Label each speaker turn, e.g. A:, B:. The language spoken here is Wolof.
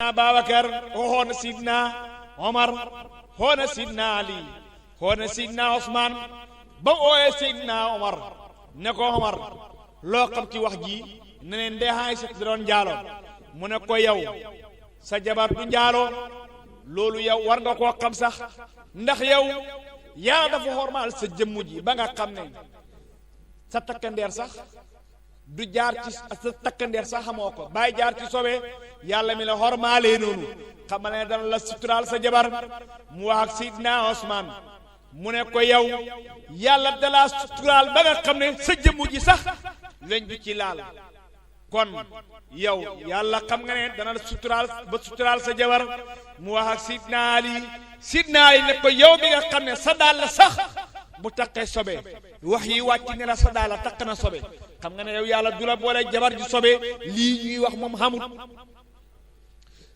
A: Babakar waxoon na sidna Omar xoon na sidna Ali xoon na sidna Osman ba ooyee sidna Omar ne ko Omar loo xam ci wax ji ne ne ndey Aysa da doon njaaloo mu ne ko yow sa jabar du njaaloo loolu yow war nga koo xam sax ndax yow yàlla dafa xormaal sa jëmm ji ba nga xam ne sa takkandeer sax du jaar ci sa takkandeer sax xamoo ko bàyyi jaar ci sobe yàlla mi la xormaalee noonu xamal ne dana la suturaal sa jabar mu wax ak Seydina Osman mu ne ko yow yàlla dalaa suturaal ba nga xam ne sa jëmm ji sax lañ du ci laal kon yow yàlla xam nga ne dana la suturaal ba suturaal sa jabar mu wax ak Seydina Ali ne ko yow bi nga xam ne sa daal la sax bu taqee sobe wax yi wàcc ne la sa daal la taq na sobe xam nga ne yow yàlla du la boole jabar ju sobe lii ñuy wax moom xamul